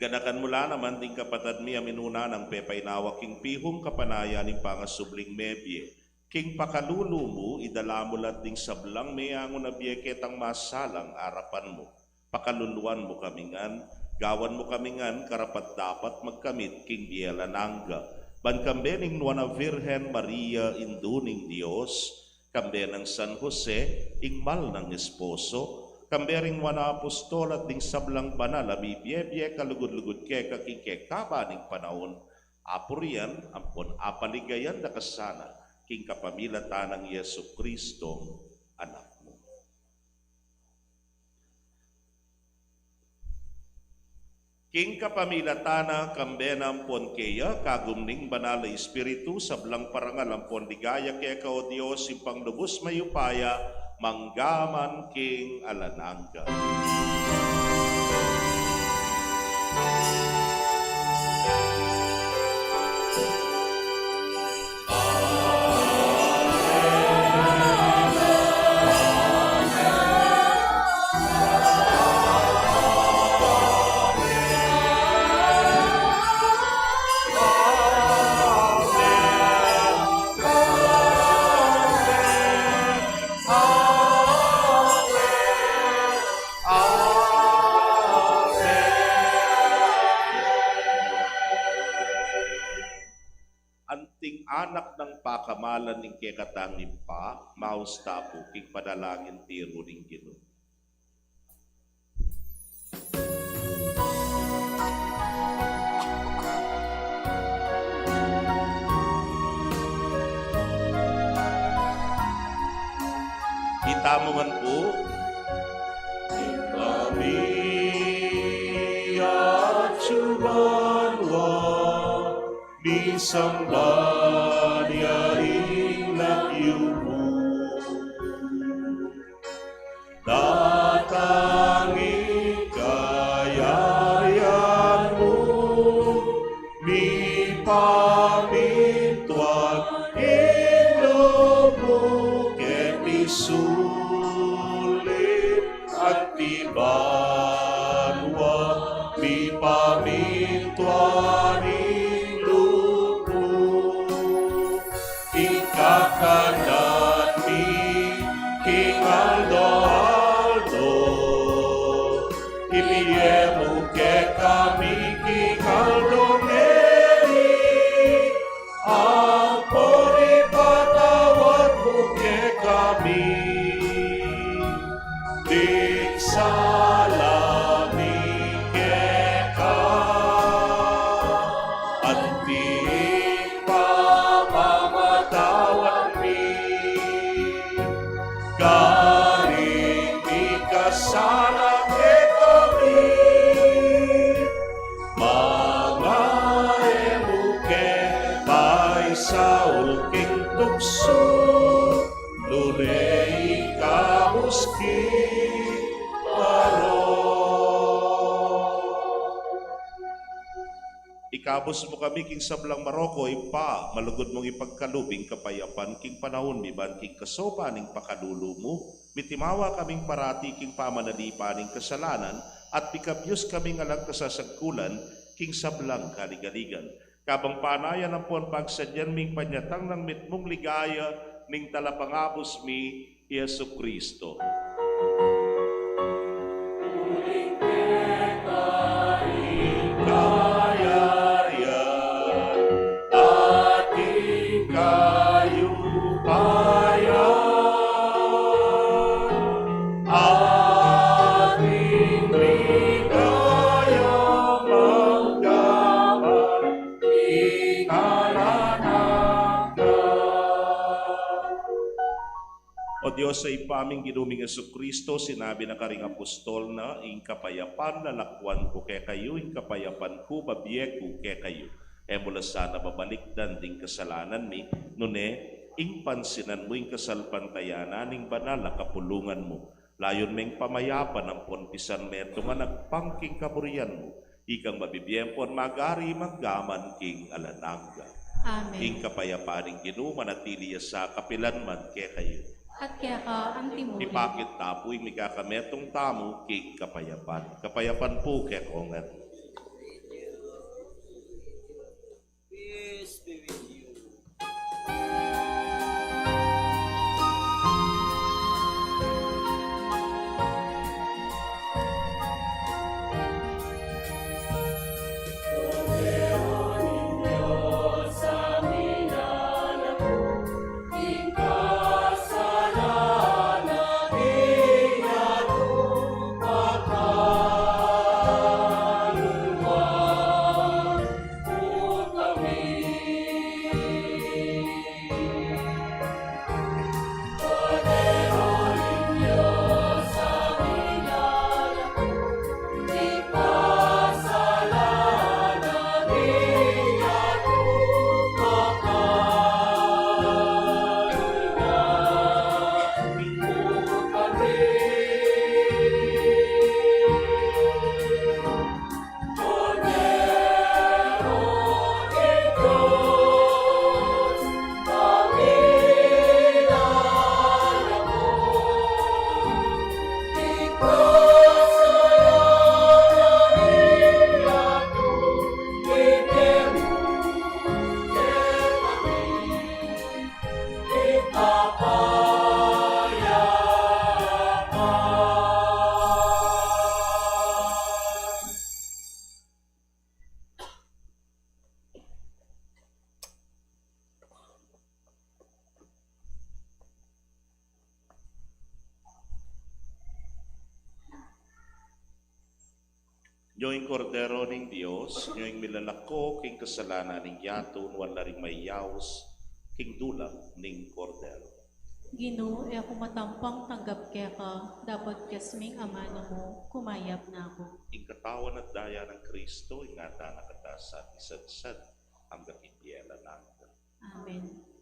Ganakan mu la naman ding kapatad mi a minuna nang pepainawa king pihung kapanayan ning pangasubling mebie. King pakalulu mu, idala mu la ding sablang meangu na bie ketang masalang arapan mu. Pakaluluan mu kami ngan, gawan mu kami ngan karapat-dapat magkamit king bie alang angga. Ban kambe ning Nuan a Virgen Maria, Indu ning Dios, kambe nang San Jose, ing mal nang esposo, kambe ring nuan a apostol at ding sablang banal a mibie-bie kalugud-lugud keka king kekaban ning panaun, apurian ampon apaligayan da ka sana king kapamilatan nang Jesucristong Anak mu. King kapamilatan na, kambe na ampon keya, kagum ning Banal a Espiritu, sablang parangal ampon ligaya keka, O Dios, Ibpang lubus mayupaya, mangga man king alang angga. Anting anak nang pakamalan ning kekatang Ibpa, maus ta pu king panalangin tiru ning Ginu. Itamu ngan pu. Kami atsu banua, misamban ya ing lagyu mu. Datang ing kayarian mu, mipamintuan ing lub mu keti sulip anti banua. Pipamintuan ing lub mu, ing kakanan mi king aldo-aldo, ibie mu kekami king aldo ngeni, ampon ipatawad mu kekami ding sala mi keka, anti ing pamamatawad mi karing mikasala kekami. Manga e mu ke paisaul king tuksu, nune ikabus king marok. Ikabus mu kami king sablang marok, O Ibpa, malugud mung ipagkalub ing kapayapan king panaun mi ban king kasaupan ning pakalulu mu, mitimawa kaming parati king pamanalipan ning kasalanan, at mikabyus kaming alang kasasagkulan king sablang kaligaligan. Kabang panayan ampon pagsadyan ming panyatang nang mitmung ligaya ning Talapangabus mi, i Jesucristo. Uling keka ing kayarian at ing kayupayan, at ing ligaya mangga man king alang angga. O Dios a Ibpa ming Ginu ming Jesucristo, sinabi na karing apostol na, ing kapayapan lalakwan ku kekayu, ing kapayapan ku babie ku kekayu. E mu la sana babalikdan ding kasalanan mi, nune ing pansinan mu ing kasalpantayanan ning banal a kapulungan mu. Layun meng pamayapan ampon pisan metung a nagpang king kaburian mu, ikang mabibie ampon mag-ari mangga man king alang angga. Amen. Ing kapayapan ning Ginu manatili ya sa kapilan man kekayu. At keka antimurin. Ipakit ta pu ing mikakametung tamu king kapayapan. Kapayapan pu kekongan. Peace be with you. Nyo ing Kordero ning Dios, nyo ing milalako king kasalanan ning yatu, nuan la ring mayaus king dulang ning Kordero. Ginu, e ku matampang tanggap keka, dapot kasming amanu mu, kumayap na ku. Ing katawan at daya nang Kristo, ingatan na kata sa isansad angga king bie alang angga. Amen.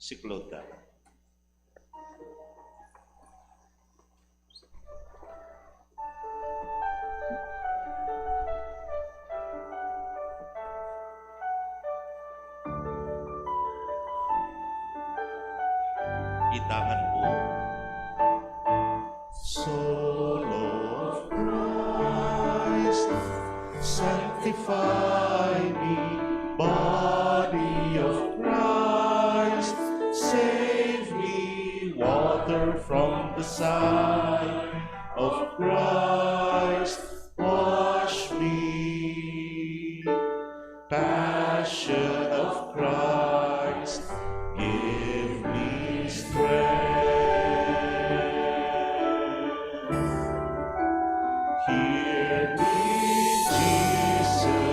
Siklaud ta. Itangan pu. Soul of Christ, sanctify me. Body of Christ, save me. Water from the side of Christ, wash me. Passion of Christ, give me strength. Hear me, Jesus.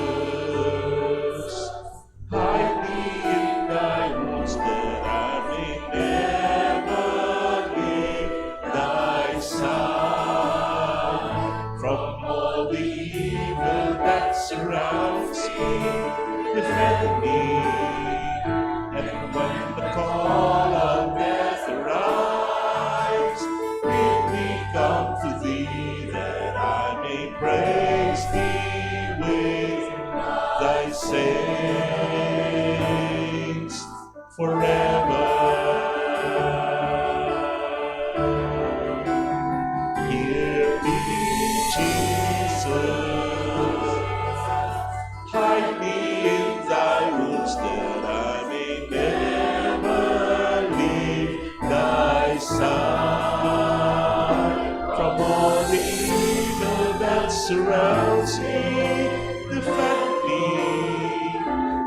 Hide me in thy wounds that I may never leave thy side. From all the evil that surrounds me, defend me. And when the call of death arrives, bid me come to thee, that I may praise thee with thy saints forever. Hear me, Jesus. Hide me in thy wounds, that I may never leave thy side. From all the evil that surrounds me, defend me.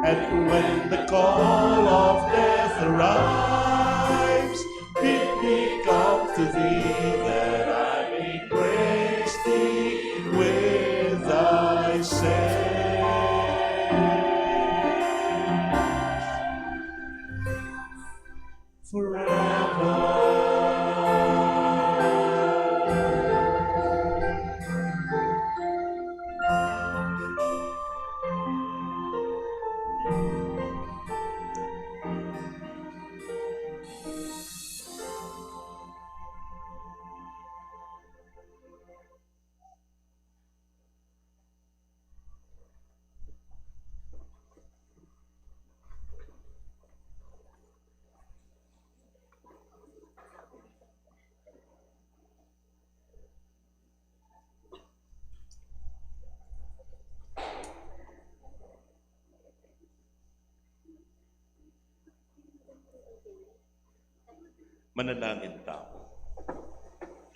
And when the call of death arrives, bid me come to thee, that I may praise thee with thy saints forever. Manalangin tamu.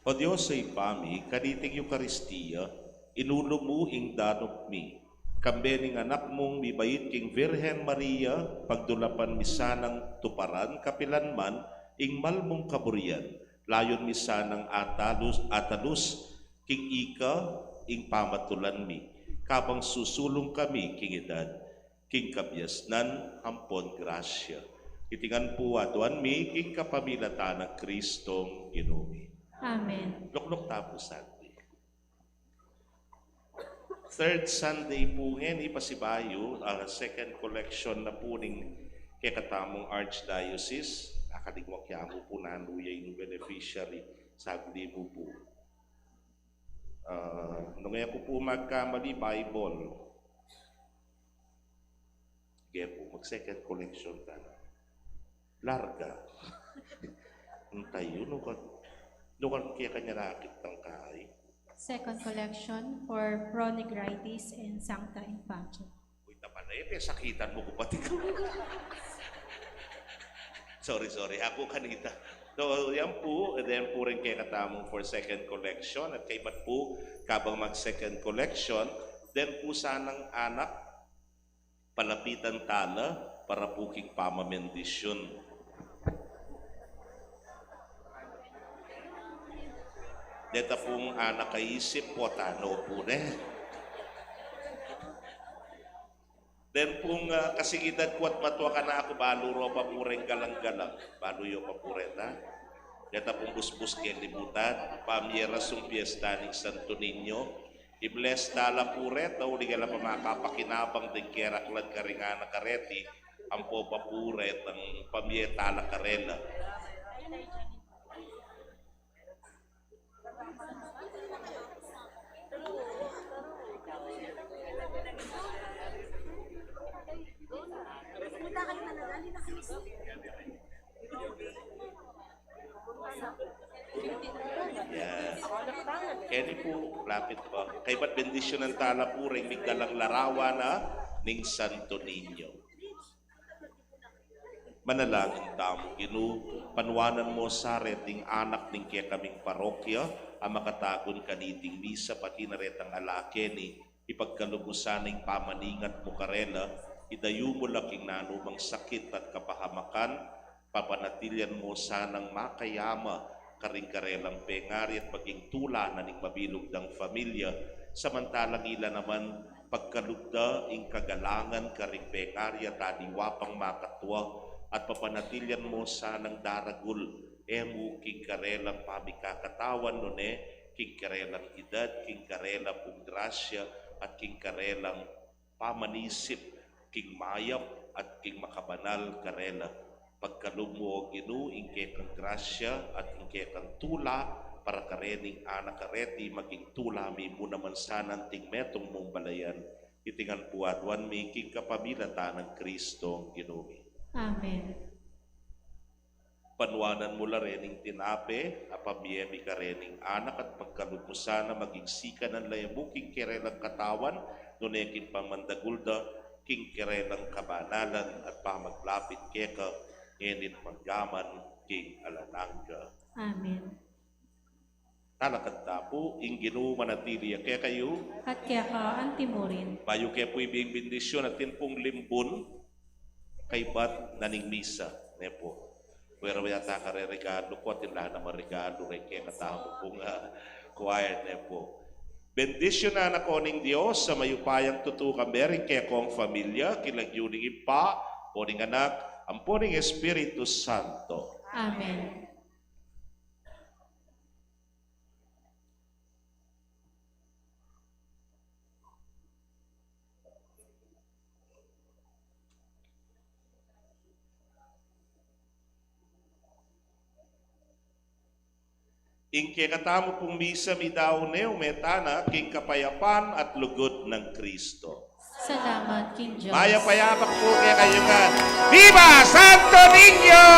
O Dios a Ibpa mi, kaniting Eukaristia, inulu mu ing danup mi, kambe ning Anak mung mibait king Virgen Maria, pagdulapan mi sanang tuparan kapilan man ing mal mung kaburian, layun mi sanang atalus, atalus king ika ing pamatulan mi, kabang susulung kami king edad, king kabiasnan ampon grasya. Iti ngan pu aduan mi king kapamilatan nang Kristong Ginu mi. Amen. Lukluk ta pu sandi. Third Sunday pu ngeni pasibayu, ah, second collection na pu ning kekatamung archdiocese. Akalingwak ya mu pu nanu ya ing beneficiary, sagli mu pu. Ah, nung e ku pu magkamali, Bible. Ge pu, mag second collection ka na. Larga. Ang tayo, no ka, no ka kaya kanya nakit ng kahay. Second collection for Pro Nigritis and Sancta in Pace. Uy, tama na, eh, sakitan mu ku pati. Sorry, sorry. Aku kanita. So, yan pu, then pu rin kekatamung for second collection. At kaybat pu, kabang mag second collection, then pu sanang anak, palapitan tala, para pu king pamamendisyun. Deta pung anak a isip, potano pu ne. Den pung, ah, kasigitan ku at matua kanaku, balu ro pa pu reng galang-galang, balu yo pa pu reta. Deta pung busbus keng libutan, pamieras ing piesta ning Santo Niño, i-bless tala pu reta, uling ala pa makapakinabang deng keraklan karing anak a reti, Ampo pa pu retang pamie tala karela. Yan. Keni pu, lapit pa. Kaybat bendisyunan tala pu reng migdalang larawan na ning Santo Niño. Manalangin tamu. Ginu, panuanan mu sa reting anak ning kekaming parokya a makatagun kaniting misa, pati na retang ala keni, ipagkalub mu sana ing pamaningat mu karela, idayu mu la king nanumang sakit at kapahamakan, papanatilian mu sanang makayama karing karelang pengari at maging tula na ning mabilug dang familia, samantalang ila naman pagkalub da ing kagalangan karing pengari at aliwa pang makatua, at papanatilian mu sanang daragul e mu king karelang pamikakatawan nune king karelang edad, king karela pung grasya, at king karelang pamanisip king mayap at king makabanal karela. Pagkalub mu, O Ginu, ing kekang grasya at ing kekang tula para karening anak a reti, maging tula mi mu naman sana anting metung mung balayan. Iti ngan pu aduan mi king kapamilatan nang Kristong Ginu mi. Amen. Panuanan mu la rening tinape a pamie mi karening anak at pagkalub mu sana maging sikanan la e mu king karelang katawan, nune king pamandagul da king karelang kabanalan at pamaglapit keka, ngeni at manggaman king alang angga. Amen. Talakad ta pu. Ing Ginu manatili ya kekayu. At keka antimurin. Bayu ke pu ibie ing bendisyun, atin pung limbun kaybat na ning misa, ne pu. Wera yata kareregalu ku, atin la naman regalu reng kekatamu pung, ah, choir, ne pu. Bendisyunan na ko ning Dios a mayupayang tutu, kambe ring kekong familia, king lagyu ning Ibpa, ampo ning Anak, ampo ning Espiritu Santo. Amen. Ing kekatamu pung misa midaun ne, ume tana king kapayapan at lugud nang Kristo. Salamat king Dios. Mayap a yabak pu kekayu ngan. Viva Santo Niño!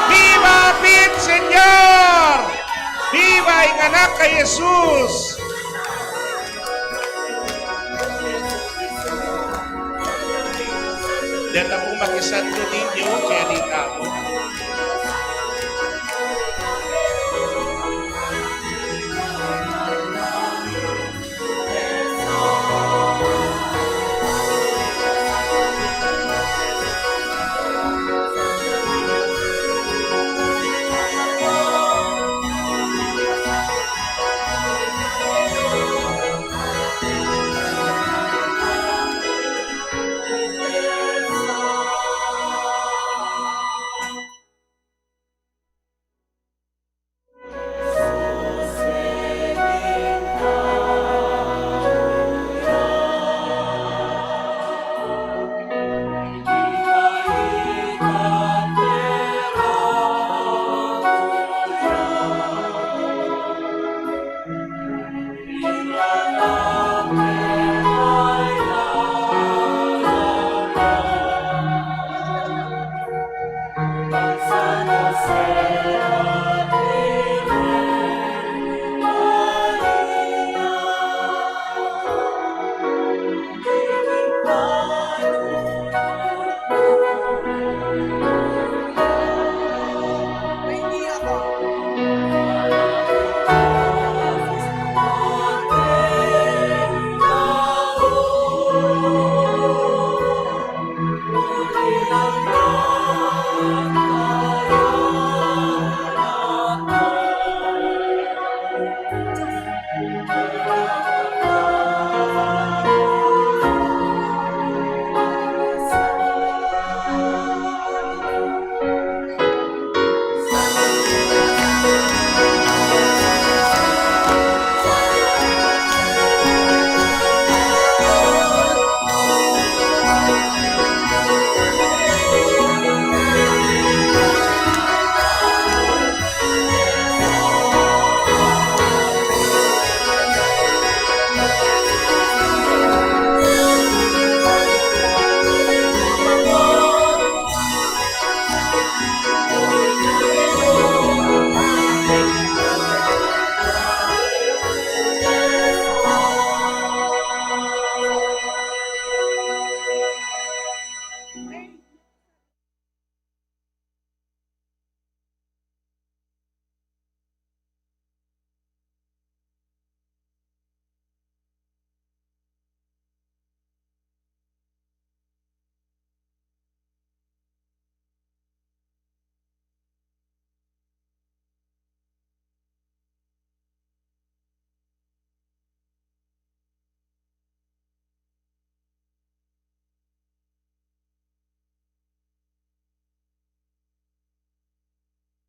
Viva Pit Señor! Viva ing Anak a Jesus! Deta pu maki Santo Niño, keni tamu.